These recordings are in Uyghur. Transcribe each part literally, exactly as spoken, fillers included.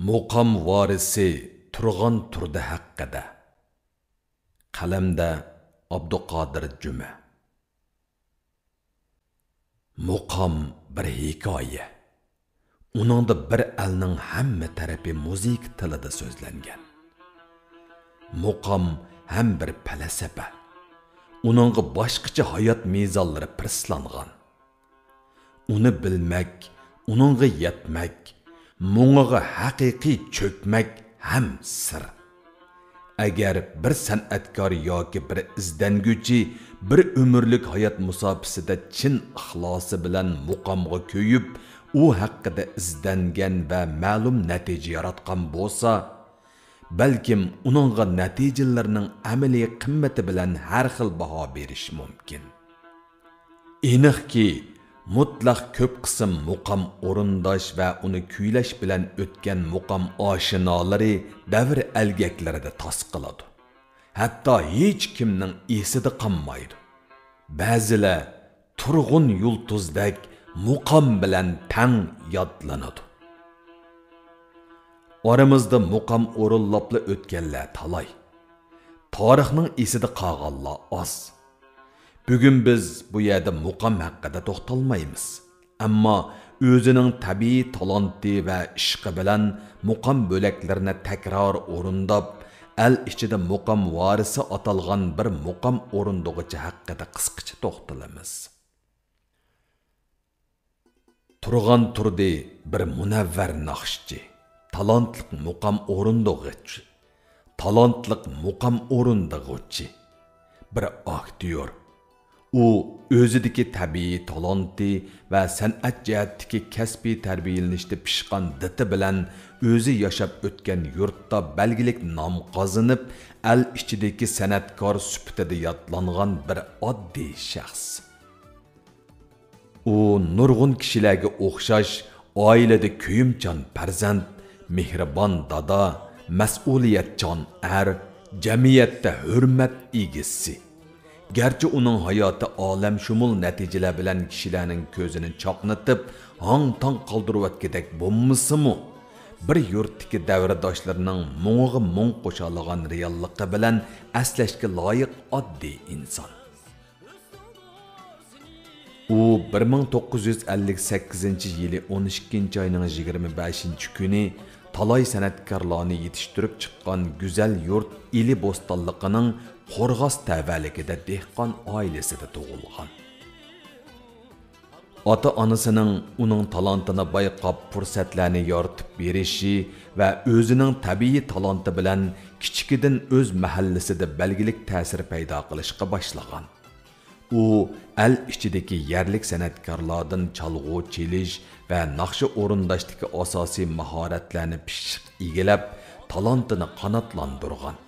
مۇقام ۋارىسى تۇرغان تۇردى ھەققىدە. قەلەمدە ئابدۇقادىر جۈمە. مۇقام بىر ھېكايە. ئۇنىڭدا بىر ئەلنىڭ ھەممە تەرىپى مۇزىكا تىلىدا سۆزلەنگەن. مۇقام ھەم بىر پەلسەپە. ئۇنىڭغا باشقىچە ھايات مىزانلىرى پىرسلانغان. ئۇنى بىلمەك، ئۇنىڭغا يەتمەك، مۇڭىغا ھەقىقىي چۆكمەك ھەم سىر. ئەگەر بىر سەنئەتكار ياكى بىر ئىزدەنگۈچى بىر ئۆمۈرلۈك ھايات مۇساپىسىدە چىن ئىخلاسى بىلەن مۇقامغا كۆيۈپ، ئۇ ھەققىدە ئىزدەنگەن ۋە مەلۇم نەتىجە ياراتقان بولسا، بەلكىم ئۇنىڭغا نەتىجىلىرىنىڭ ئەمەلىي قىممىتى بىلەن ھەر خىل باھا بېرىش مۇمكىن. ئېنىقكى، مۇتلەق كۆپ قىسىم مۇقام ئورۇنداش ۋە ئۇنى كۈيلەش بىلەن ئۆتكەن مۇقام ئاشىنالىرى دەۋر ئەلگەكلىرىدە تاس قىلىدۇ. ھەتتا ھېچكىمنىڭ ئېسىدە قالمايدۇ. بەزىلەر تۇرغۇن يۇلتۇزدەك مۇقام بىلەن تەڭ يادلىنىدۇ. ئارىمىزدا مۇقام ئورۇنلاپلا ئۆتكەنلەر تالاي. تارىخنىڭ ئېسىدە قالغانلار ئاز. بۈگۈن بىز بۇ يەردە مۇقام ھەققىدە توختالمايمىز. ئەمما ئۆزىنىڭ تەبىئىي تالانتى ۋە ئىشقى بىلەن مۇقام بۆلەكلىرىنى تەكرار ئورۇنداپ، ئەل ئىچىدە مۇقام ۋارىسى ئاتالغان بىر مۇقام ئورۇندىغۇچى ھەققىدە قىسقىچە توختىلىمىز. تۇرغان تۇردى بىر مۇنەۋۋەر ناخشىچى، تالانتلىق مۇقام ئورۇندىغۇچى، تالانتلىق مۇقام ئورۇندىغۇچى، بىر ئاكتيور. ئۇ ئۆزىدىكى تەبىئىي تالانتى ۋە سەنئەت جەھەتتىكى كەسپىي تەربىيەلىنىشتە پىشقان دىتى بىلەن ئۆزى ياشاپ ئۆتكەن يۇرتتا بەلگىلىك نام قازىنىپ، ئەل ئىچىدىكى سەنئەتكار سۈپىتىدە يادلانغان بىر ئاددىي شەخس. ئۇ نۇرغۇن كىشىلەرگە ئوخشاش ئائىلىدە كۆيۈمچان پەرزەنت، مېھرىبان دادا، مەسئۇلىيەتچان ئەر، جەمئىيەتتە ھۆرمەت ئىگىسى. گەرچە ئۇنىڭ ھاياتى ئالەمشۇمۇل نەتىجىلەر بىلەن كىشىلەرنىڭ كۆزىنى چاقنىتىپ، ھاڭ-تاڭ قالدۇرۇۋەتكۈدەك بولمىسىمۇ، بىر يۇرتتىكى دەۋرداشلىرىنىڭ مۇڭىغا مۇڭ قوشالىغان رېئاللىقى بىلەن ئەسلەشكە لايىق ئاددىي ئىنسان. ئۇ بىر مىڭ توققۇز يۈز ئەللىك سەككىزىنچى يىلى ئون ئىككىنچى ئاينىڭ يىگىرمە بەشىنچى كۈنى تالاي سەنئەتكارلارنى يېتىشتۈرۈپ چىققان گۈزەل يۇرت ئىلى بوستانلىقىنىڭ قورغاس تەۋەلىكىدە دېھقان ئائىلىسىدە تۇغۇلغان. ئاتا-ئانىسىنىڭ ئۇنىڭ تالانتىنى بايقاپ، پۇرسەتلەرنى يارىتىپ بېرىشى ۋە ئۆزىنىڭ تەبىئىي تالانتى بىلەن كىچىكىدىن ئۆز مەھەللىسىدە بەلگىلىك تەسىر پەيدا قىلىشقا باشلىغان. ئۇ ئەل ئىچىدىكى يەرلىك سەنئەتكارلاردىن چالغۇ چېلىش ۋە ناخشا ئورۇنداشتىكى ئاساسىي ماھارەتلەرنى پىششىق ئىگىلەپ، تالانتىنى قاناتلاندۇرغان.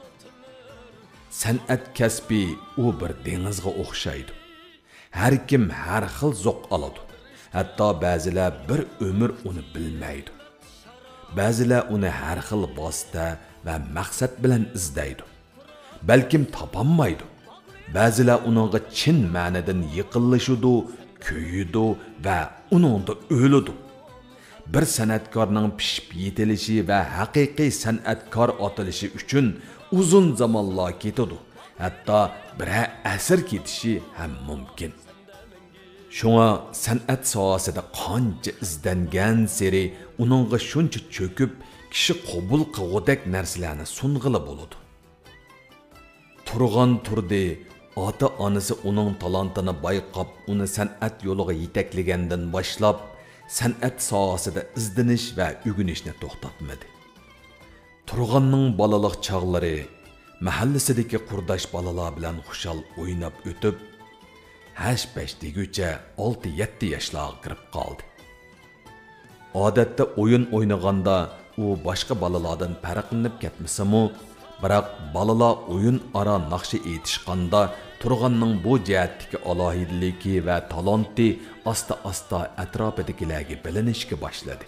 سەنئەت كەسپى ئۇ بىر دېڭىزغا ئوخشايدۇ. ھەر كىم ھەر خىل زوق ئالىدۇ. ھەتتا بەزىلەر بىر ئۆمۈر ئۇنى بىلمەيدۇ. بەزىلەر ئۇنى ھەر خىل ۋاسىتە ۋە مەقسەت بىلەن ئىزدەيدۇ. بەلكىم تاپالمايدۇ. بەزىلەر ئۇنىڭغا چىن مەنىدىن يېقىنلىشىدۇ، كۆيىدۇ ۋە ئۇنىڭدا ئۆلىدۇ. بىر سەنئەتكارنىڭ پىشىپ يېتىلىشى ۋە ھەقىقىي سەنئەتكار ئاتىلىشى ئۈچۈن ئۇزۇن زامانلار كېتىدۇ، ھەتتا بىرەر ئەسىر كېتىشى ھەم مۇمكىن. شۇڭا سەنئەت ساھەسىدە قانچە ئىزدەنگەنسېرى ئۇنىڭغا شۇنچە چۆكۈپ، كىشى قوبۇل قىلغۇدەك نەرسىلەرنى سۇنغىلى بولىدۇ. تۇرغان تۇردى، ئاتا-ئانىسى ئۇنىڭ تالانتىنى بايقاپ، ئۇنى سەنئەت يولىغا يېتەكلىگەندىن باشلاپ، سەنئەت ساھەسىدە ئىزدىنىش ۋە ئۆگىنىشنى توختاتمىدى. تۇرغاننىڭ بالىلىق چاغلىرى مەھەللىسىدىكى قۇرداش بالىلار بىلەن خۇشال ئويناپ ئۆتۈپ، ھەش-پەش دېگۈچە ئالتە-يەتتە ياشلارغا كىرىپ قالدى. ئادەتتە ئويۇن ئوينىغاندا ئۇ باشقا بالىلاردىن پەرقلىنىپ كەتمىسىمۇ، بىراق بالىلار ئويۇن ئارا ناخشا ئېيتىشقاندا تۇرغاننىڭ بۇ جەھەتتىكى ئالاھىدىلىكى ۋە تالانتى ئاستا-ئاستا ئەتراپىدىكىلەرگە بىلىنىشكە باشلىدى.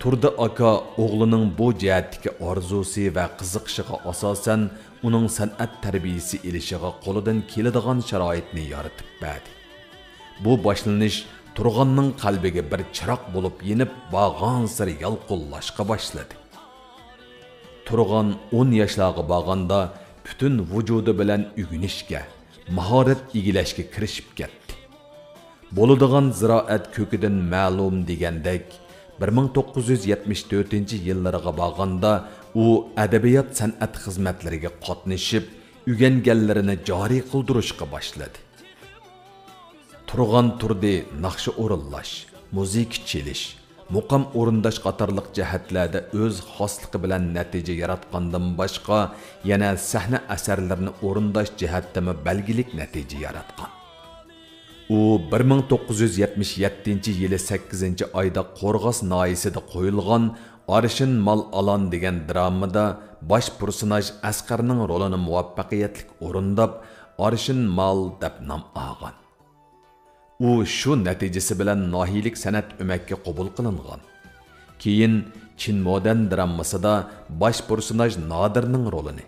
تۇردى ئاكا ئوغلىنىڭ بۇ جەھەتتىكى ئارزۇسى ۋە قىزىقىشىغا ئاساسەن، ئۇنىڭ سەنئەت تەربىيىسى ئېلىشىغا قولىدىن كېلىدىغان شارائىتنى يارىتىپ بەردى. بۇ باشلىنىش تۇرغاننىڭ قەلبىگە بىر چىراغ بولۇپ يېنىپ، بارغانسېرى يالقۇنلاشقا باشلىدى. تۇرغان ئون ياشلارغا بارغاندا، پۈتۈن ۋۇجۇدى بىلەن ئۆگىنىشكە، ماھارەت ئىگىلەشكە كىرىشىپ كەتتى. بولىدىغان زىرائەت كۆكىدىن مەلۇم دېگەندەك، بىر مىڭ توققۇز يۈز يەتمىش تۆتىنچى يىللىرىغا بارغاندا، ئۇ ئەدەبىيات-سەنئەت خىزمەتلىرىگە قاتنىشىپ، ئۆگەنگەنلىرىنى جارى قىلدۇرۇشقا باشلىدى. تۇرغان تۇردى ناخشا ئورۇنلاش، مۇزىكا چېلىش، مۇقام ئورۇنداش قاتارلىق جەھەتلەردە ئۆز خاسلىقى بىلەن نەتىجە ياراتقاندىن باشقا، يەنە سەھنە ئەسەرلىرىنى ئورۇنداش جەھەتتىمۇ بەلگىلىك نەتىجە ياراتقان. ئۇ بىر مىڭ توققۇز يۈز يەتمىش يەتتىنچى يىلى سەككىزىنچى ئايدا قورغاس ناھىيەسىدە قويۇلغان ئارشىن مال ئالان دېگەن درامىدا باش پېرسوناژ ئەسقەرنىڭ رولىنى مۇۋەپپەقىيەتلىك ئورۇنداپ، ئارشىن مال دەپ نام ئالغان. ئۇ شۇ نەتىجىسى بىلەن ناھىيەلىك سەنئەت ئۆمەككە قوبۇل قىلىنغان. كېيىن چىن مودەن دراممىسىدا باش پېرسوناژ نادىرنىڭ رولىنى،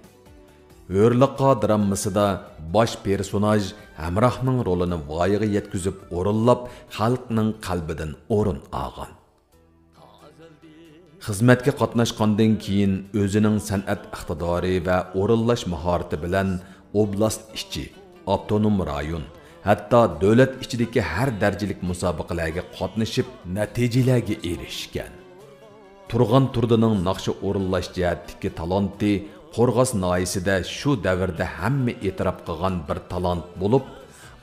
ھۆرلىقا دراممىسىدا باش پېرسوناژ ھەمراھنىڭ رولىنى ۋايىغا يەتكۈزۈپ ئورۇنلاپ، خەلقنىڭ قەلبىدىن ئورۇن ئالغان. خىزمەتكە قاتناشقاندىن كېيىن ئۆزىنىڭ سەنئەت ئىقتىدارى ۋە ئورۇنلاش ماھارىتى بىلەن ئوبلاست ئىچى، ئاپتونوم رايون، ھەتتا دۆلەت ئىچىدىكى ھەر دەرىجىلىك مۇسابىقىلەرگە قاتنىشىپ، نەتىجىلەرگە ئېرىشكەن. تۇرغان تۇردىنىڭ ناخشا ئورۇنلاش جەھەتتىكى تالانتى قورغاس ناھىيەسىدە شۇ دەۋردە ھەممە ئېتىراپ قىلغان بىر تالانت بولۇپ،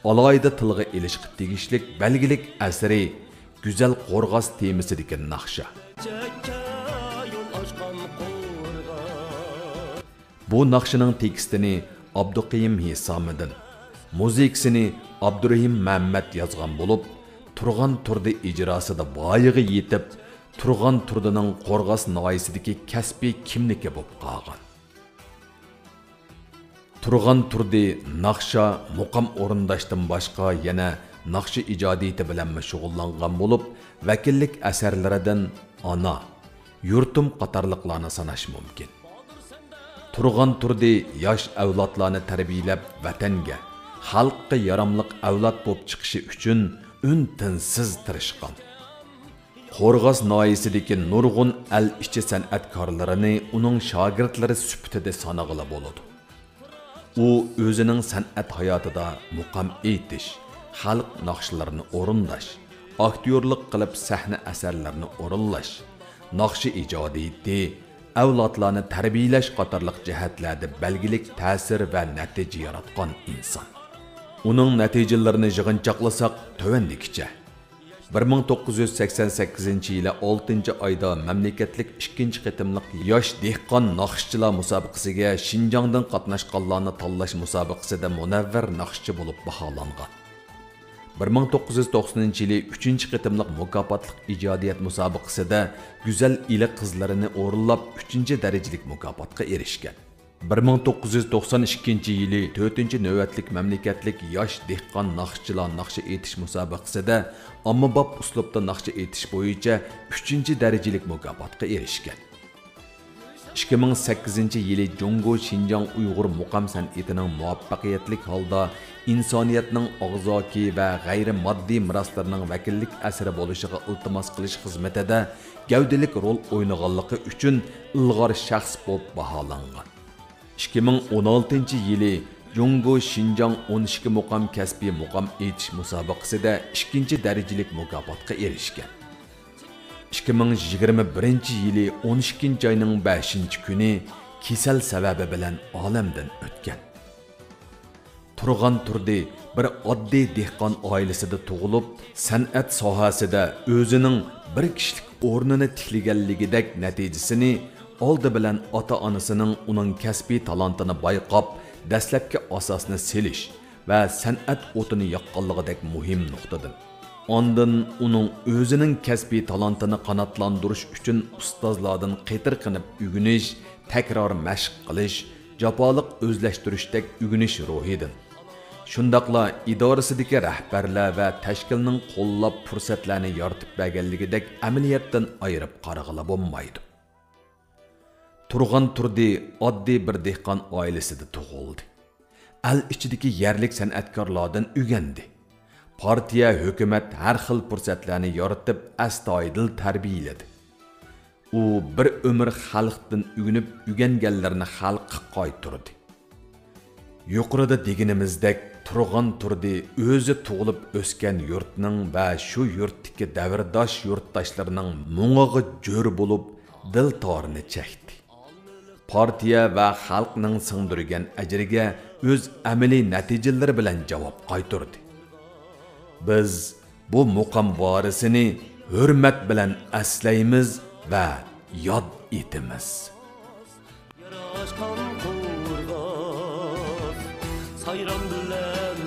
ئالاھىدە تىلغا ئېلىشقا تېگىشلىك بەلگىلىك ئەسىرى گۈزەل قورغاس تېمىسىدىكى ناخشا. بۇ ناخشىنىڭ تېكىستىنى ئابدۇقېيۇم ھېسامىدىن، مۇزىكىسىنى ئابدۇرېھىم مەمەت يازغان بولۇپ، تۇرغان تۇردى ئىجراسىدا ۋايىغا يېتىپ، تۇرغان تۇردىنىڭ قورغاس ناھىيەسىدىكى كەسپىي كىملىكى بولۇپ قالغان. تۇرغان تۇردى ناخشا، مۇقام ئورۇنداشتىن باشقا يەنە ناخشا ئىجادىيىتى بىلەنمۇ شۇغۇللانغان بولۇپ، ۋەكىللىك ئەسەرلىرىدىن ئانا، يۇرتۇم قاتارلىقلارنى ساناش مۇمكىن. تۇرغان تۇردى ياش ئەۋلادلارنى تەربىيەلەپ، ۋەتەنگە، خەلققە ياراملىق ئەۋلاد بولۇپ چىقىشى ئۈچۈن ئۈن-تىنسىز تىرىشقان. قورغاس ناھىيەسىدىكى نۇرغۇن ئەل ئىچى سەنئەتكارلىرىنى ئۇنىڭ شاگىرتلىرى سۈپىتىدە سانىغىلى بولىدۇ. ئۇ ئۆزىنىڭ سەنئەت ھاياتىدا مۇقام ئېيتىش، خەلق ناخشىلىرىنى ئورۇنداش، ئاكتيورلۇق قىلىپ سەھنە ئەسەرلىرىنى ئورۇنلاش، ناخشا ئىجادىيىتى، ئەۋلادلارنى تەربىيەلەش قاتارلىق جەھەتلەردە بەلگىلىك تەسىر ۋە نەتىجە ياراتقان ئىنسان. ئۇنىڭ نەتىجىلىرىنى يىغىنچاقلىساق تۆۋەندىكىچە. بىر مىڭ توققۇز يۈز سەكسەن سەككىزىنچى يىلى ئالتىنچى ئايدا مەملىكەتلىك ئىككىنچى قېتىملىق ياش دېھقان ناخشىچىلار مۇسابىقىسىگە شىنجاڭدىن قاتناشقانلارنى تاللاش مۇسابىقىسىدە مۇنەۋۋەر ناخشىچى بولۇپ باھالانغان. بىر مىڭ توققۇز يۈز توقسىنىنچى يىلى ئۈچىنچى قېتىملىق مۇكاپاتلىق ئىجادىيەت مۇسابىقىسىدە گۈزەل ئىلى قىزلىرىنى ئورۇنلاپ، ئۈچىنچى دەرىجىلىك مۇكاپاتقا ئېرىشكەن. بىر مىڭ توققۇز يۈز توقسان ئىككىنچى يىلى تۆتىنچى نۆۋەتلىك مەملىكەتلىك ياش دېھقان ناخشىچىلار ناخشا ئېيتىش مۇسابىقىسىدە ئاممىباب ئۇسلۇبتا ناخشا ئېيتىش بويىچە ئۈچىنچى دەرىجىلىك مۇكاپاتقا ئېرىشكەن. ئىككى مىڭ سەككىزىنچى يىلى جۇڭگو شىنجاڭ ئۇيغۇر مۇقام سەنئىتىنىڭ مۇۋەپپەقىيەتلىك ھالدا ئىنسانىيەتنىڭ ئاغزاكى ۋە غەيرىي ماددىي مىراسلىرىنىڭ ۋەكىللىك ئەسىرى بولۇشىغا ئىلتىماس قىلىش خىزمىتىدە گەۋدىلىك رول ئوينىغانلىقى ئۈچۈن ئىلغار شەخس بولۇپ باھالانغان. ئىككى مىڭ ئون ئالتىنچى يىلى جۇڭگو شىنجاڭ ئون ئىككى مۇقام كەسپىي مۇقام ئېيتىش مۇسابىقىسىدە ئىككىنچى دەرىجىلىك مۇكاپاتقا ئېرىشكەن. ئىككى مىڭ يىگىرمە بىرىنچى يىلى ئون ئىككىنچى ئاينىڭ بەشىنچى كۈنى كېسەل سەۋەبى بىلەن ئالەمدىن ئۆتكەن. تۇرغان تۇردى بىر ئاددىي دېھقان ئائىلىسىدە تۇغۇلۇپ، سەنئەت ساھەسىدە ئۆزىنىڭ بىر كىشىلىك ئورنىنى تىكلىگەنلىكىدەك نەتىجىسىنى ئالدى بىلەن ئاتا-ئانىسىنىڭ ئۇنىڭ كەسپىي تالانتىنى بايقاپ، دەسلەپكى ئاساسنى سېلىش ۋە سەنئەت ئوتىنى ياققانلىقىدەك مۇھىم نۇقتىدىن. ئاندىن ئۇنىڭ ئۆزىنىڭ كەسپىي تالانتىنى قاناتلاندۇرۇش ئۈچۈن ئۇستازلاردىن قېتىرقىنىپ ئۆگىنىش، تەكرار مەشىق قىلىش، جاپالىق ئۆزلەشتۈرۈشتەك ئۆگىنىش روھىدىن، شۇنداقلا ئىدارىسىدىكى رەھبەرلەر ۋە تەشكىلنىڭ قوللاپ پۇرسەتلەرنى يارىتىپ بەرگەنلىكىدەك ئەمەلىيەتتىن ئايرىپ قارىغىلى بولمايدۇ. تۇرغان تۇردى ئاددىي بىر دېھقان ئائىلىسىدە تۇغۇلدى. ئەل ئىچىدىكى يەرلىك سەنئەتكارلاردىن ئۆگەندى. پارتىيە، ھۆكۈمەت ھەر خىل پۇرسەتلەرنى يارىتىپ، ئەستايىدىل تەربىيەلىدى. ئۇ بىر ئۆمۈر خەلقتىن ئۆگىنىپ، ئۆگەنگەنلىرىنى خەلققە قايتۇردى. يۇقىرىدا دېگىنىمىزدەك، تۇرغان تۇردى ئۆزى تۇغۇلۇپ ئۆسكەن يۇرتنىڭ ۋە شۇ يۇرتتىكى دەۋرداش يۇرتداشلىرىنىڭ مۇڭىغا جۆر بولۇپ، دىلتارىنى چەكتى. پارتىيە ۋە خەلقنىڭ سىڭدۈرگەن ئەجرىگە ئۆز ئەمەلىي نەتىجىلىرى بىلەن جاۋاب قايتۇردى. بىز بۇ مۇقام ۋارىسىنى ھۆرمەت بىلەن ئەسلەيمىز ۋە ياد ئېتىمىز. ياراشقان قورغاس، سايرام بىلەن